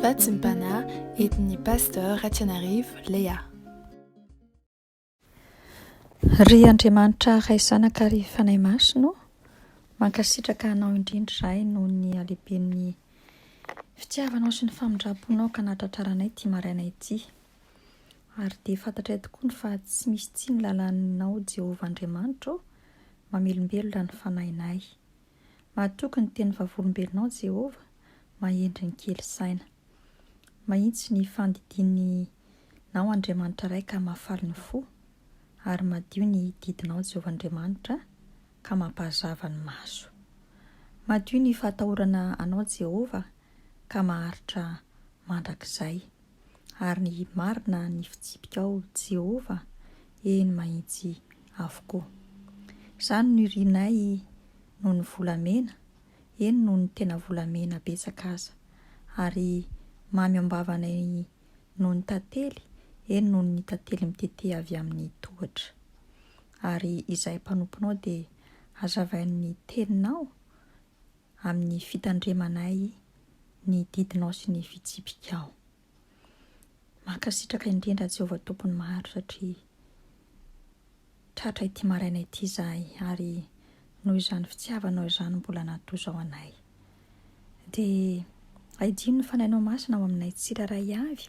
Vatsim-panahy entin'ny Pasteur Ratianarivo Léa. Ry Andriamanitra Ray Zanaka ary Fanahy Masina ô, mankasitraka Anao indrindra izahay noho ny halehiben'ny fitiavanao sy ny famindram-ponao ka nahatratraranay ity maraina ity. Ary dia fantatray tokoa ny fa tsy misy tsiny lalànao Jehovah Andriamanitra ô, mamelombelona ny fanahinay. Mahatoky ny teny vavolombelonao Jehovah, mahendry ny kely saina. Mahitsy ny fandidian'ny nao Andriamanitra Ray ka mahafaly ny fo, ary madio ny didinao Jehovah Andriamanitra ka mampahazava ny maso. Madio ny fahatahorana anao Jehovah ka maharitra mandrakizay, ary ny marina ny fitsipikao Jehovah, eny mahitsy avokoa. Izany no irinay noho ny volamena, eny noho ny tena volamena betsaka aza, ary mamy am-bavanay noho ny tantely, eny noho ny tantely mitete avy amin'ny tohatra. Ary izahay mpanomponao dia hazavain'ny teninao amin'ny fitandremanay ny didinao sy ny fitsipikao. Mankasitraka indrindra Jehovah Tompon'ny maro satria tratra ity maraina ity izahay ary noho izany fitiavanao izany mbola nahatozao anay. Dia aidino ny Fanahinao Masina ao aminay tsirairay avy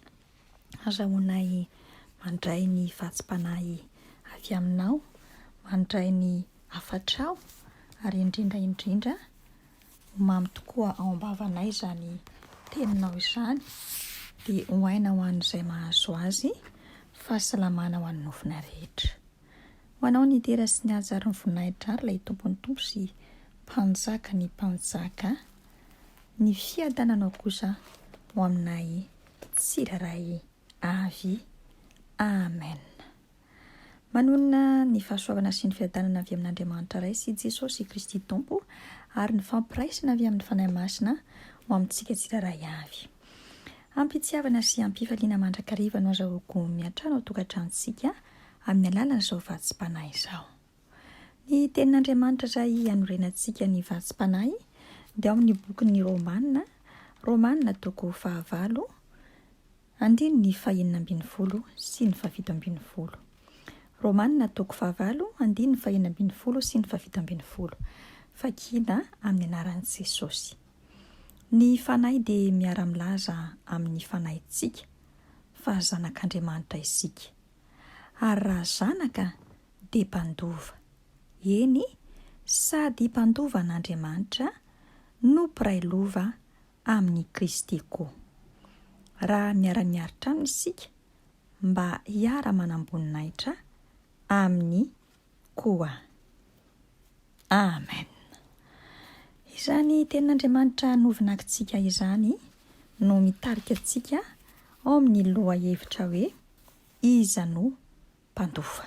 azahoanay mandray ny vatsim-panahy avy aminao, mandray ny hafatrao ary indrindra indrindra Ho mamy tokoa ao am-bavanay izany teninao izany, dia ho aina ho an'izay mahazo azy, fahasalamana ho an'ny nofona rehetra. Ho anao ny dera sy ny haja ary ny voninahitra ary ilay Tompon'ny tompo sy Mpanjaka ny mpanjaka, ny fiadananao kosa ho aminay tsirairay avy. Amen. Manonona ny fahasoavana sy ny fiadanana avy amin'Andriamanitra Ray sy Jesosy Kristy Tompo ary ny fampiraisana avy amin'ny Fanahy Masina ho amintsika tsirairay avy. Am-pitiavana sy am-pifaliana mandrakariva no azahoako miantrano ao tokantranontsika amin'ny alalan'izao vatsim-panahy izao. Ny Tenin'Andriamanitra izay anorenantsika ny vatsim-panahy dia ao amin'ny bokin'ny Romana, Romana toko fahavalo, Andininy fahenina ambin'ny folo sy ny fahafito ambin'ny folo. Romana toko fahavalo, andininy fahenina ambin'ny folo sy ny fahafito ambin'ny folo. Fakina amin'ny anaran'i Jesosy. Ny Fanahy dia miara-milaza amin'ny fanahintsika fa zanak'Andriamanitra isika. Ary raha zanaka dia mpandova. Eny, sady mpandova an'Andriamanitra no mpiray lova amin'i Kristy koa. Raha miara-miaritra Aminy isika, mba hiara-manam-boninahitra Aminy koa. Amen. Izany Tenin'Andriamanitra novinakintsika izany no mitarika antsika ao amin'ny lohahevitra hoe Iza no mpandova?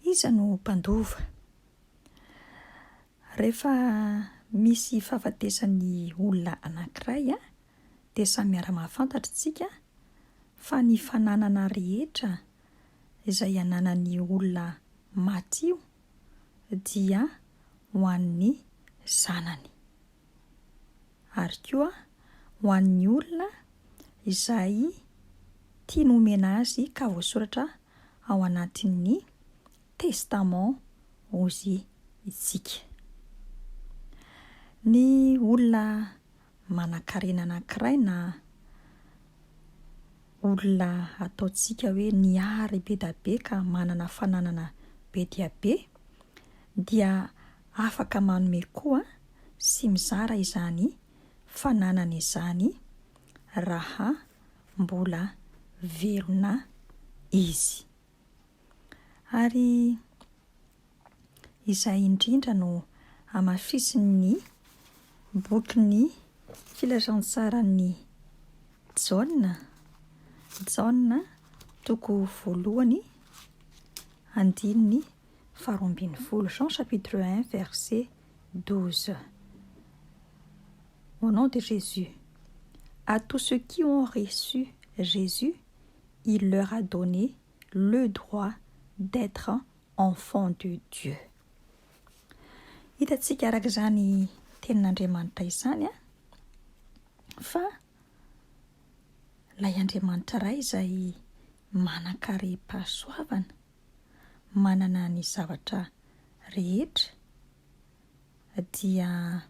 Iza no mpandova? Rehefa misy fahafatesan'ny olona anankiray dia samy miara-mahafantatra isika fa ny fananana rehetra izay ananan'ny olona maty io dia ho an'ny zanany ary koa ho an'ny olona izay tiany homena azy ka voasoratra ao anatin'ny testament hozy isika. Ny olona manankarena anankiray na olona ataontsika hoe nihary be da be ka manana fananana be dia be dia afaka manome koa sy mizara izany fananany izany raha mbola velona izy. Ary izay indrindra no hamafisin'ny bokin'ny Filazantsaran'i Jaona, Jaona toko voalohany andininy faharoa ambin'ny folo, Jean chapitre 1 verset 12. Au nom de Jésus, à tous ceux qui ont reçu Jésus, il leur a donné le droit d'être enfants de Dieu. Hitantsika araka izany tenin'Andriamanitra izany fa. Ilay Andriamanitra Ray izay manan-karem-pahasoavana, manana ny zavatra rehetra, dia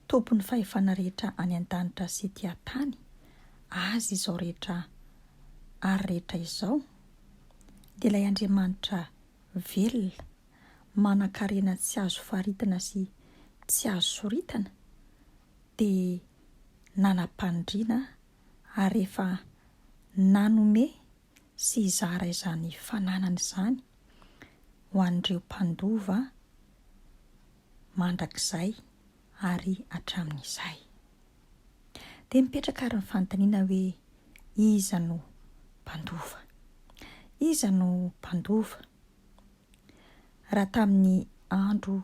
Tompon'ny fahefana rehetra any an-danitra sy ety an-tany, Azy izao rehetra ary rehetra izao, dia ilay Andriamanitra velona, manan-karena tsy azo faritina sy tsy azo soritana, dia nanam-paniriana ary efa nanome sy hizara izany fananany izany ho an'ireo mpandova mandrakizay ary hatramin'izay. Dia mipetraka ary ny fanontaniana hoe iza no mpandova? Iza no mpandova? Raha tamin'ny andro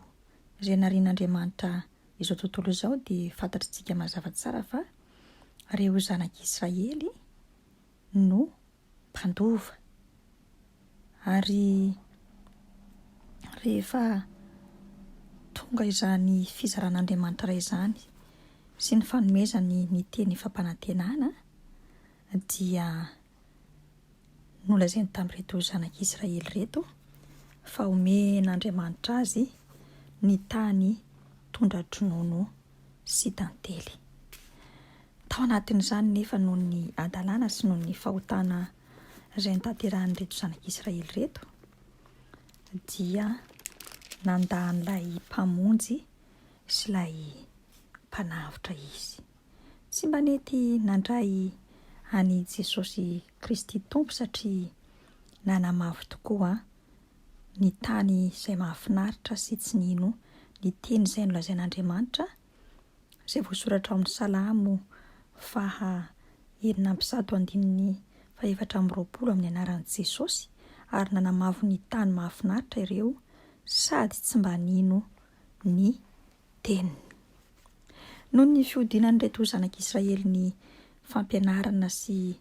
izay narian'Andriamanitra izao tontolo izao dia fantatr'tsika mazava tsara fa ireo zanak'Israely no mpandova. Ary rehefa tonga izany fizaran'Andriamanitra Ray izany sy ny fanomezany ny teny fampanantenana dia nolazainy tamin'ireto zanak'Israely ireto fa omen'Andriamanitra azy ny tany tondra-dronono sy tantely. Tao anatin'izany nefa noho ny hadalana sy noho ny fahotana izay notanterahin'ireto zanak'Israely ireto dia nandà an'ilay Mpamonjy sy ilay Mpanavotra izy. Tsy mba nety nandray an'i Jesosy Kristy Tompo satria nanamavo tokoa ny tany izay mahafinaritra sy tsy nino ny teny izay nolazain'Andriamanitra izay voasoratra ao amin'ny Salamo faha 106 andininy faha-24 amin'ny anaran'i Jesosy ary nanamavo ny tany mahafinaritra ireo sady tsy mba nino ny teniny. Noho ny fihodinan'ireto zanak'Israely ny fampianarana sy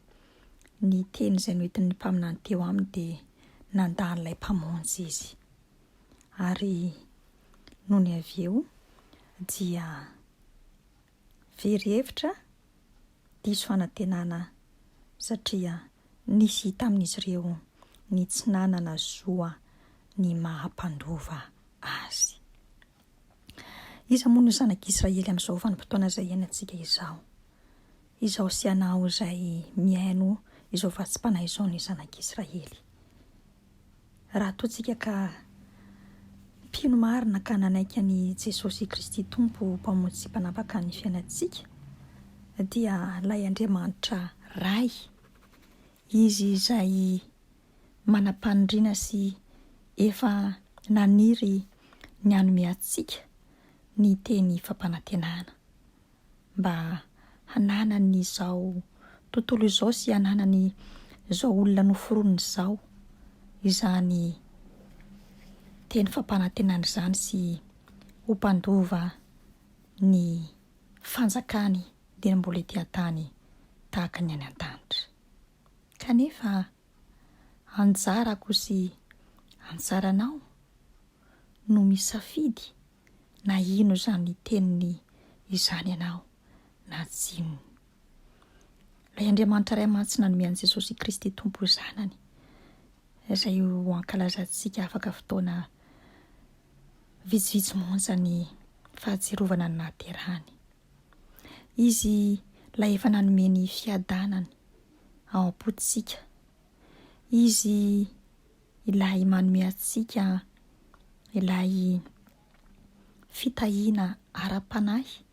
ny teny izay noentin'ny mpaminany teo aminy dia nandà an'ilay Mpamonjy izy. Ary nony avy eo dia very hevitra, diso fanantenana satria nisy tamin'izy ireo ny tsy nanana zo ny maha mpandova azy. Iza moa no zanak'Israely amin'izao vanim-potoana izay iainantsika izao? Izaho sy ianao izay mihaino izao vatsim-panahy izao ny zanak'Israely. Raha toa tsika ka mpino marina ka nanaiky an'i Jesosy Kristy Tompo ho Mpamonjy sy Mpanapaka ny fiainantsika, dia ilay Andriamanitra Ray, Izy izay manam-paniriana sy efa naniry ny hanome antsika ny teny fampanantenana mba hananany izao tontolo izao sy hananany izao olona noforoniny izao izany teny fampanantenana izany sy ho mpandova ny fanjakany dia mbola ety an-tany tahaka ny any an-danitra. Kanefa anjarako sy anjaranao no misafidy na hino izany teniny izany ianao na tsy hino. Ilay Andriamanitra Ray mantsy nanome an'i Jesosy Kristy Tompo ho Zanany, izay ho ankalazantsika afaka fotoana vitsivitsy monja ny fahatsiarovana ny nahaterahany. Izy ilay efa nanome ny fiadanany ao am-pontsika. Izy ilay manome antsika ilay fitahiana ara-panahy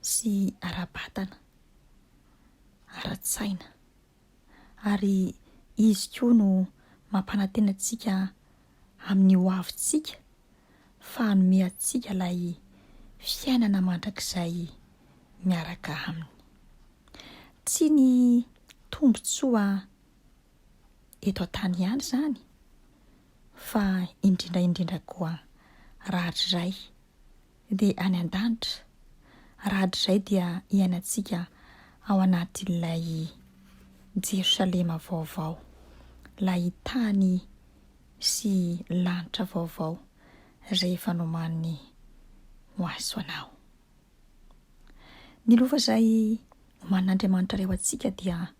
sy ara-batana, ara-tsaina. Ary Izy koa no mampanantena antsika amin'ny ho avintsika fa hanome antsika ilay fiainana mandrakizay miaraka Aminy. Tsy ny tombontsoa eto an-tany ihany izany fa indrindra indrindra koa rahatrizay dia any an-danitra, rahatrizay dia iainantsika ao anatin'ilay Jerosalema vaovao, ilay tany sy lanitra vaovao izay efa nomaniny ho azy ho anao. Ny lova izay. Omanin'Andriamanitra Ray ho antsika dia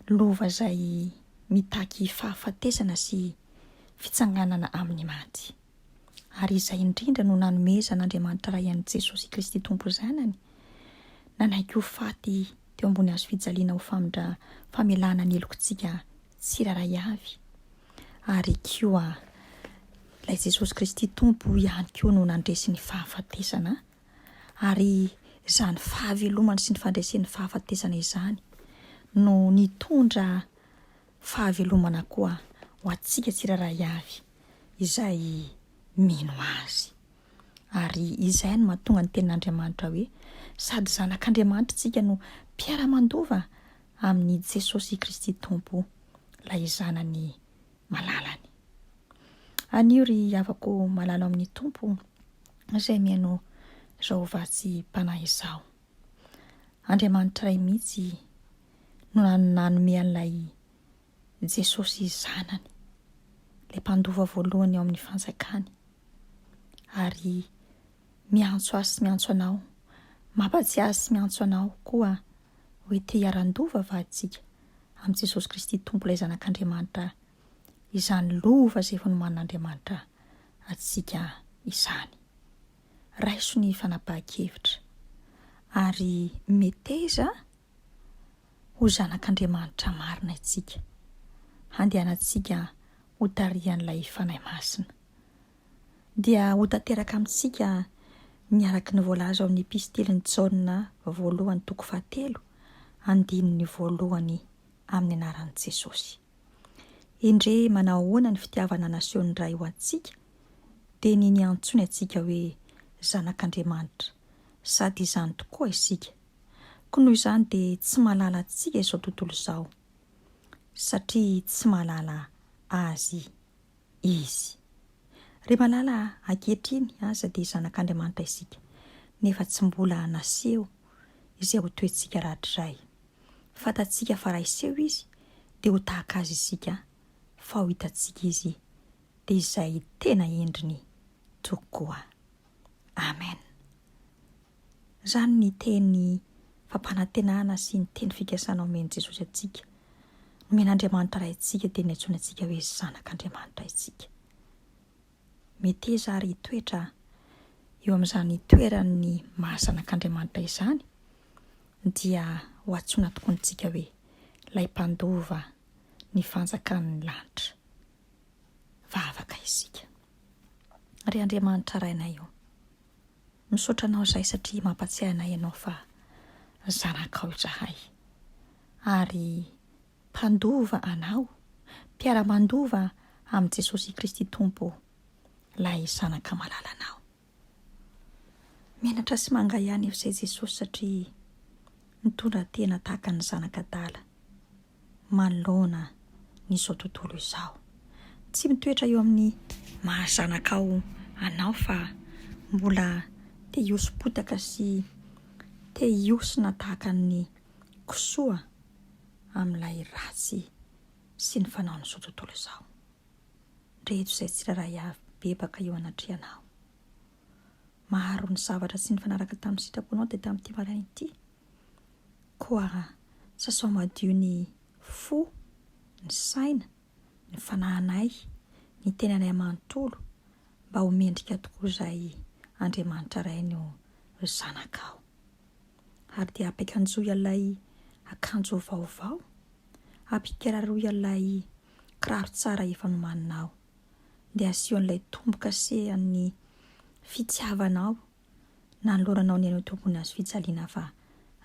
lova izay mitaky fahafatesana sy fitsanganana amin'ny maty. Ary izay indrindra no nanomezan'Andriamanitra Ray an'i Jesosy Kristy Tompo Zanany, nanaiky ho faty teo ambony hazo fijaliana ho famindra famelana ny helokintsika tsirairay avy. Ary koa ilay Jesosy Kristy Tompo ihany koa no nandresy ny fahafatesana, ary izany fahavelomany sy ny fandreseny ny fahafatesana izany no nitondra fahavelomana koa ho antsika tsirairay avy izay mino Azy. Ary izay no mahatonga ny tenin'Andriamanitra hoe, sady zanak'Andriamanitra isika no mpiara-mandova amin'i Jesosy Kristy Tompo, ilay Zanany malalany. Anio ry havako malala ao amin'ny Tompo izay mihaino izao vatsim-panahy izao. Andriamanitra Ray mihitsy no nanome an'ilay Jesosy Zanany, ilay mpandova voalohany ao amin'ny fanjakany, ary miantso ahy sy miantso anao, mampatsiahy ahy sy miantso anao koa hoe te hiara-handova va isika amin'i Jesosy Kristy Tompo ilay Zanak'Andriamanitra izany lova izay efa nomanin'Andriamanitra antsika izany. Raiso ny fanapahan-kevitra ary meteza ho zanak'Andriamanitra marina isika, handehanantsika hotarihan'ilay Fanahy Masina. Dia ho tanteraka amintsika ny araka ny voalaza ao amin'ny Epistilin'i Jaona voalohany toko fahatelo andininy voalohany amin'ny anaran'i Jesosy. Endrey manao ahoana ny fitiavana nasehon'ny Ray ho antsika, dia ny niantsoany antsika hoe zanak'Andriamanitra, sady izany tokoa isika. Koa noho izany dia tsy mahalala antsika izao tontolo izao, satria tsy mahalala Azy izy. Ry malala a, ankehitriny aza dia zanak'Andriamanitra isika, nefa tsy mbola naseho izay ho toetsika rahatrizay. Fantatsika fa raha hiseho Izy, dia ho tahaka Azy isika, fa ho hitantsika Izy, dia izay tena endriny tokoa. Amen. Izany ny teny fampanantenana sy ny teny fikasana omen'i Jesosy antsika. Nomen'Andriamanitra Raintsika dia niantsoany antsika hoe zanak'Andriamanitra isika. Meteza ary hitoetra eo amin'izany toeran'ny maha zanak'Andriamanitra izany dia ho antsoina tokoa antsika hoe ilay mpandova ny fanjakan'ny lanitra. Vavaka isika. Ry Andriamanitra Rainay ô, Misaotra anao izahay satria mampatsiahy anay ianao fa zanakao izahay ary mpandova anao, mpiara-mandova amin'i Jesosy Kristy Tompo, ilay Zanaka malalanao. Menatra sy mangahiahy anefa izay Jesosy satria nitondra tena tahaka ny zanaka adala. manoloana ny izao tontolo izao. Tsy mitoetra eo amin'ny maha zanakao anao fa mbola te hihosom-potaka sy te hihosina tahaka ny kisoa amin'ilay ratsy sy ny fanaon'izao tontolo izao. Ndreto izay tsirairay avy mibebaka eo anatrehanao. Maro ny zavatra tsy nifanaraka tamin'ny sitraponao dia tamin'ity maraina ity. Koa sasao madio ny fo, ny saina, ny fanahinay, ny tenanay manontolo, mba ho mendrika tokoa izay Andriamanitra Ray no zanakao. Ary dia ampiakanjoy ilay akanjo vaovao, ampikiraroy ilay kiraro tsara efa nomaninao, dia asio an'ilay tombo-kase an'ny fitiavanao nanoloranao ny ainao teo ambony hazo fijaliana fa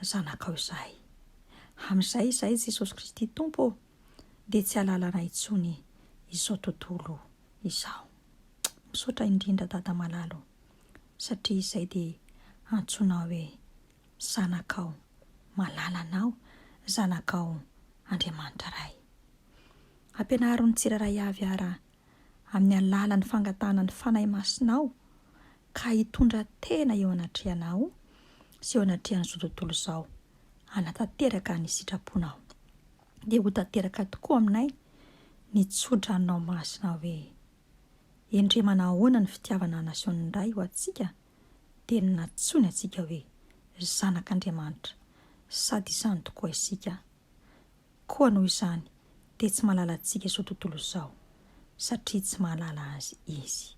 zanakao izahay. Amin'izay izahay Jesosy Kristy Tompo ô dia tsy hahalala anay intsony izao tontolo izao. Misaotra indrindra Dada malala ô satria izay dia antsoinao hoe zanakao malalanao, zanakao Andriamanitra Ray. Ampianaro ny tsirairay avy ara amin'ny alalan'ny fangatahana ny Fanahy Masinao ka hitondra tena eo anatrehanao sy eo anatrehan'izao tontolo izao hanatanteraka ny sitraponao. Dia ho tanteraka tokoa aminay ny tsodranonao masina hoe, Endrey manahoana ny fitiavana nasehon'ny Ray ho antsika dia ny nantsoiny antsika hoe. Zanak'Andriamanitra, sady izany tokoa isika. Koa noho izany dia tsy mahalala antsika izao tontolo izao, satria tsy mahalala Azy izy.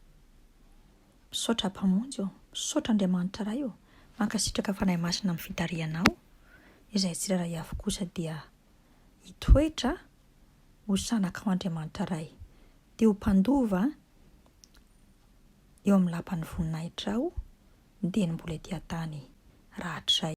Misaotra Mpamonjy ô, misaotra Andriamanitra Ray ô, mankasitraka Fanahy Masina amin'ny fitarihanao, izay tsirairay avy kosa dia hitoetra ho zanakao Andriamanitra Ray, dia ho mpandova eo amin'ny lapan'ny voninahitrao, dia ny mbola ety an-tany rahatrizay.